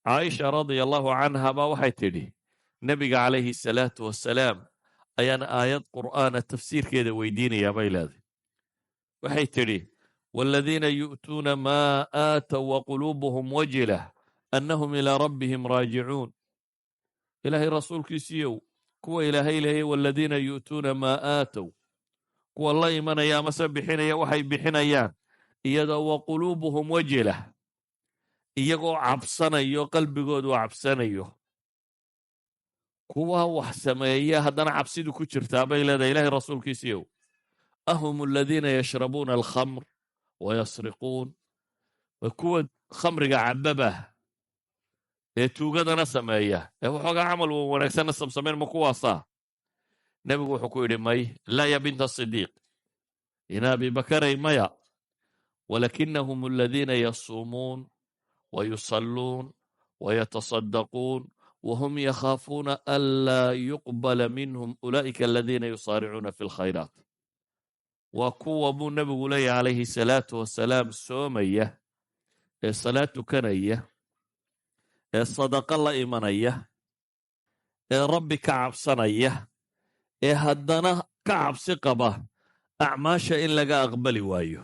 Caaisha radia Allahu canha baa waxay tidhi, nebiga calayhi salaatu wasalaam ayaan aayad qur'aana tafsiirkeeda weydiinayaa bay leedahay. Waxay tidhi: "والذين يؤتون ما آتوا وقلوبهم وجلة أنهم إلى ربهم راجعون." Ilaahay rasuulkiisiiyow, kuwa Ilaahay leeyay والذين يؤتون ما آتوا, kuwa la imanaya amase bixinaya waxay bixinayaan iyadoo وقلوبهم وجلة, iyagoo cabsanayo, qalbigoodu cabsanayo, kuwa wax sameeya haddana cabsidu ku jirtaa bay leedahay, Ilaahay rasuulkiisiiyow, أهم الذين يشربون الخمر ويسرقون, waa kuwa khamriga cababa ee tuugadana sameeya ee waxoogaa camal wanaagsanna samsamayn, ma kuwaasaa? Nebigu wuxuu ku yidhi: "May, لا يا بنت الصديق, ina Abibakaray, maya. ولكنهم الذين يصومون ويصلون ويتصدقون وهم يخافون ألا يقبل منهم أولئك الذين يسارعون في الخيرات." Waa kuwa buu nebigu leeyahy calayhi salaatu wasalaam soomaya ee salaad tukanaya ee sadaqo la imanaya ee Rabbi ka cabsanaya ee haddana ka cabsi qaba acmaasha in laga aqbali waayo,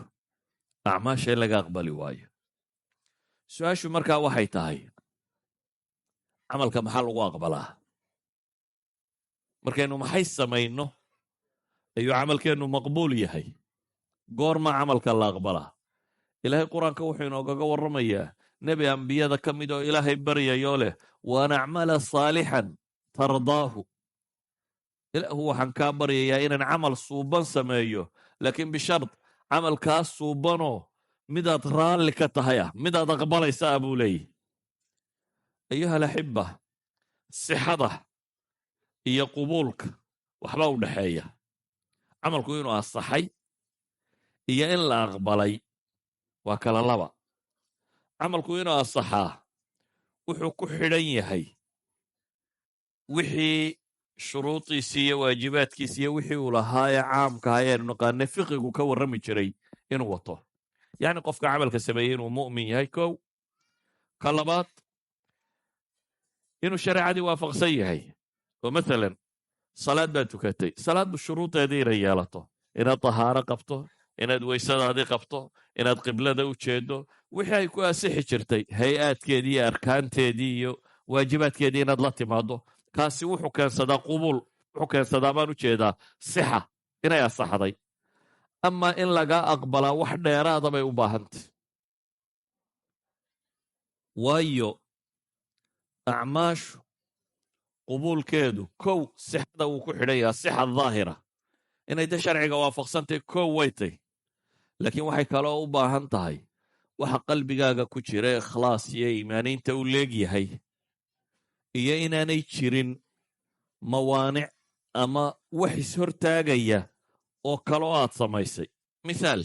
acmaasha in laga aqbali waayo. Su-aashu markaa waxay tahay: camalka maxaa lagu aqbalaa? Markaynu maxay samayno ayuu camalkeennu maqbuul yahay? Goorma camalka la aqbalaa? Ilaahay qur-aanka wuxuu inoogaga warramayaa nebi ambiyada ka mid oo Ilaahay baryayoo leh: "وأن أعمل صالحا ترضاه." Ilaahu, waxaan kaa baryayaa inaan camal suuban sameeyo, laakiin بشرط camalkaas suubanoo midaad raalli ka tahay ah, midaad aqbalaysa ah, buu leeyahy. أيها الأحبة, sixada iyo qubuulka waxba u dhexeeya. Camalku inuu asaxay iyo in la aqbalay waa kala laba. Camalku inuu asaxaa wuxuu ku xidhan yahay wixii shuruudiisii iyo waajibaadkiisi iyo wixii uu lahaa ee caamka ah ee aynu naqaanay, fiqigu ka warrami jiray, inuu wato. Yacni qofka camalka sameeyey inuu mu'min yahay, kow. Ka labaad, inuu shareecadii waafaqsan yahay, oo mathalan salaad baad tukatay, salaaddu shuruudeedii inay yeelato, inaad tahaaro qabto, inaad weysadaadii qabto, inaad qiblada u jeedo, wixii ay ku asixi jirtay, hay-aadkeedii iyo arkaanteedii iyo waajibaadkeedii inaad la timaado. Kaasi wuxuu keensadaa qubuul, wuxuu keensadaa baan u jeedaa sixa, inay asaxday. Ama in lagaa aqbalaa wax dheeraada bay u baahantay, waayo acmaashu qubuulkeedu, kow, sixada wuu ku xidhan yahaa, sixa daahira, inay de sharciga waafaqsantahy, kow way tay. Laakiin waxay kaloo u baahan tahay waxa qalbigaaga ku jira, ikhlaas iyo iimaaniinta uu leegyahay, iyo inaanay jirin mawaanic ama wax ishortaagaya oo kaloo aad samaysay. Mithaal,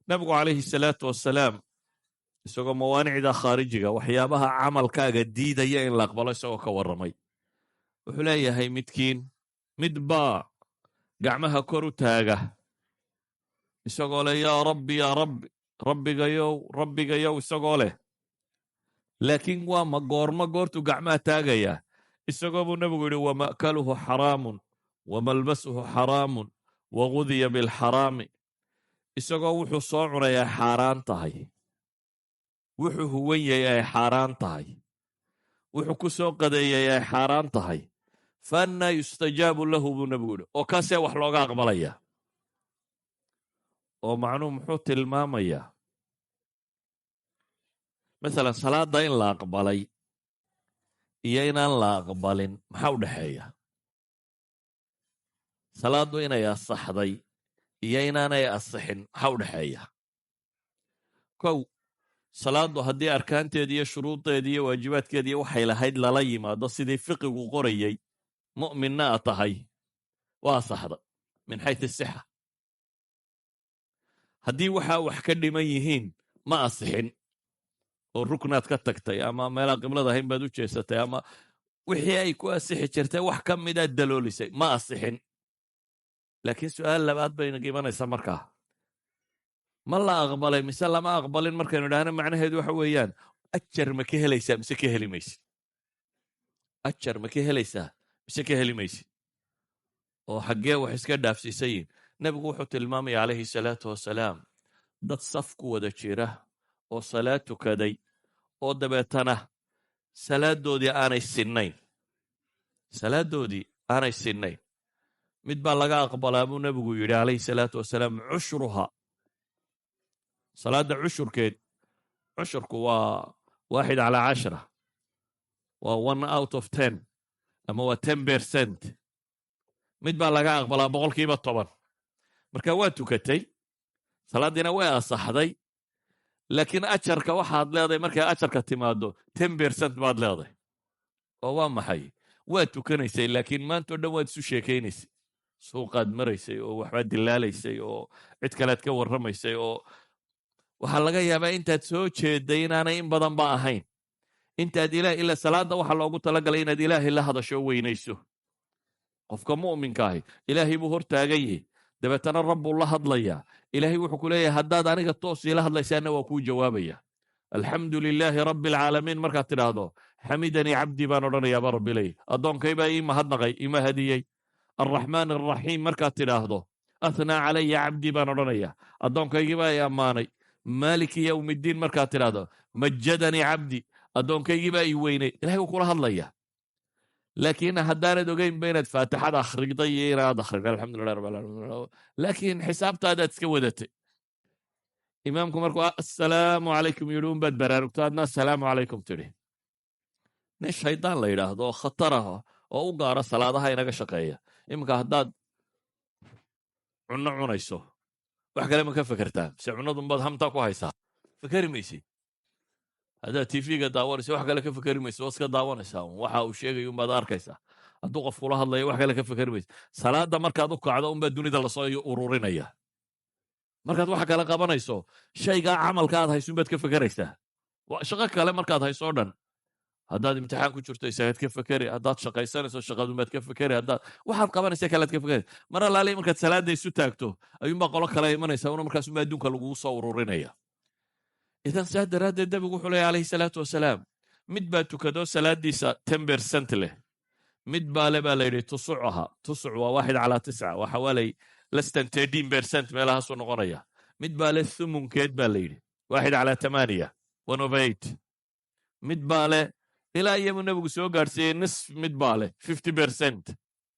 nabigu calayhi salaatu wasalaam isagoo mawaanicda khaarijiga, waxyaabaha camalkaaga diidaya in la aqbalo, isagoo ka warramay, wuxuu leeyahay: midkiin mid baa gacmaha kor u taaga isagoo leh: "Yaa Rabbi, yaa Rabbi, Rabbigayow, Rabbigayow," isagoo leh. Laakiin waa ma goormo goortuu gacmaha taagayaa? Isagoo buu nebigu yidhi: "ومأكله حرام وملبسه حرام وغذي بالحرام." Isagoo wuxuu soo cunay ay xaaraan tahay, wuxuu huwan yahay ay xaaraan tahay, wuxuu ku soo qadeeyay ay xaaraan tahay. "فأنى يستجاب له," buu nebigu yidhi. Oo kaasee wax looga aqbalayaa? Oo macnuhu muxuu tilmaamayaa? Masalan, salaadda in la aqbalay iyo inaan la aqbalin maxaa u dhexeeya? Salaaddu inay asaxday iyo inaanay asixin maxaa u dhexeeya? Kow, salaaddu haddii arkaanteedi iyo shuruudeedii iyo waajibaadkeediiyo waxay lahayd lala yimaado sidii fiqigu qorayey, mu'minna a tahay, waa asaxda من حيث الصحة. Haddii waxaa wax ka dhiman yihiin, ma asixin, oo ruknaad ka tagtay ama meelaan qiblada ahayn baad u jeesatay ama wixii ay ku asixi jirtay wax ka midaad daloolisay, ma asixin. Laakiin su'aal labaad bayna imanaysa markaa. Ma la aqbalay mise lama aqbalin? Markaynu idhaahno, macnaheedu waxa weeyaan, ajar ma ka helaysaa mise ka heli maysid? Ajar ma ka helaysaa mise ka heli maysid? Oo xaggee wax iska dhaafsiisan yihin? Nebigu wuxuu tilmaamaya, calayhi salaatu wasalaam, dad saf ku wada jira oo salaad tukaday, oo dabeetana salaadoodii aanay sinnayn, salaadoodii aanay sinnayn. Mid baa laga aqbalaa buu nebigu yidhi, calayhi salaatu wasalaam, cushruha, salaadda cushurkeed. Cushurku waa 1/10, waa 1 out of 10 ama waa 10%. Mid baa laga aqbalaa 10%. Marka waa tukatay, salaaddiina way asaxday, laakiin ajarka waxaad leedahay, markay ajarka timaado, 10% baad leedahay. Oo waa maxay? Waad tukanaysay, laakiin maantao dhan waad isu sheekaynaysay, suuqaad maraysay oo waxbaad dilaalaysay oo cid kalead ka warramaysay, oo waxaa laga yaabaa intaad soo jeeday inaanay in badan ba ahayn intaad ilaah ila. Salaadda waxaa loogu talagalay inaad Ilaahay la hadasho, weynayso. Qofka mu'minka ahi Ilaahay buu hor taagan yahay, dabeetana Rabbuu la hadlayaa. Ilaahay wuxuu ku leeyahay, haddaad aniga toos iila hadlaysaana, waa kuu jawaabaya. "Alxamdu lilaahi rabbi alcaalamiin" markaad tidhaahdo, "Xamidanii cabdii" baan odhanayaaba Rabbi leeyahy, addoonkay baa ii mahadnaqay, ima hadiyey. "Alraxmaan alraxiim" markaad tidhaahdo, "Athnaa calaya cabdii" baan odhanaya, addoonkaygii baa i ammaanay. "Maaliki yowmiddiin" markaad tidhaahdo, "Majadanii cabdi", addoonkaygii baa ii weynay. Ilahay wuu kula hadlaya, laakiin haddaanad ogeynba inaad Faatixada akhriday iyo inaad akhriday "Alxamdulilah rabbil caalamiin", laakiin xisaabtaadaad iska wadatay, imaamku markuu "Assalaamu calaykum" yidhi unbaad baraarugto, adna "Assalaamu calaykum" tidhi. Nin shaydaan la yidhaahdo oo khatar ah oo u gaara salaadaha inaga shaqeeya. Iminka haddaad cunno cunayso, wax kale ma ka fekertaa mise cunnadunbaad hamtaa ku haysaa? Fekeri maysid. Haddaad TV-ga daawanayso, wax kale ka fekeri mayso, waa iska daawanaysaa. Waxa uu sheegayo unbaad arkaysaa. Hadduu qof kula hadlayo, wax kale ka fekeri maysa. Salaadda markaad u kacdo unbaa dunida lasoo ururinaya. Markaad waxa kale qabanayso, shaygaa camalka aad hayso unbaad ka fekeraysaa. Shaqo kale markaad hayso o dhan, haddaad imtixaan ku jirto, isagaad ka fekeri. Haddaad shaqaysanayso, shaqadunbaad ka fekeri. Haddaad waxaad qabanaysa kalead ka fekeri. Mar allaale markaad salaadda isu taagto, ayuunbaa qolo kale imanaysa una, markaasunbaa adduunka lagugu soo ururinaya. Idan saa daraaddeed nabigu wuxuu leeya, calayhi salaatu wasalaam, mid baa tukado salaaddiisa 10% leh. Mid baa le baa la yidhi tusucaha. Tusuc waa 1/9, waa xawaalay less than 13% meelahaasuu noqonaya. Mid baa le thumunkeed baa la yidhi, 1/8, 1/8. Mid baa leh ilaa iyabu nebigu soo gaadhsiiyey nisf. Mid baa leh 50%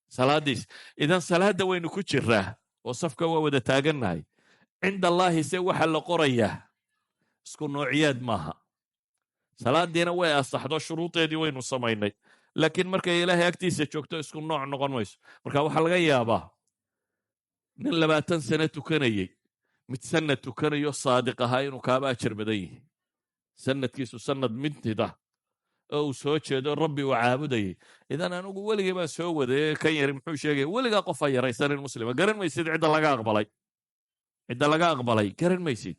salaaddiis. Idan salaadda waynu ku jiraa oo safka waa wada taagannahay. Cinda Allaahi se waxa la qorayaa isku noociyaad maaha. Salaadiina way asaxdo, shuruudeedii waynu samaynay, laakiin markay Ilaahay agtiisa joogto isku nooc noqon mayso. Marka waxaa laga yaabaa nin 20 sano tukanayey, mid sanad tukanayo saadiq ahaa, inuu kaaba ajar badan yihi. Sanadkiisu sanad mintida oo uu soo jeedo, Rabbi uu caabudayay. Idan anigu weligay baan soo waday, kan yari muxuu sheegaya? Weligaa qof ha yaraysanin muslima. Garan maysid cidda laga aqbalay, cidda laga aqbalay garan maysid.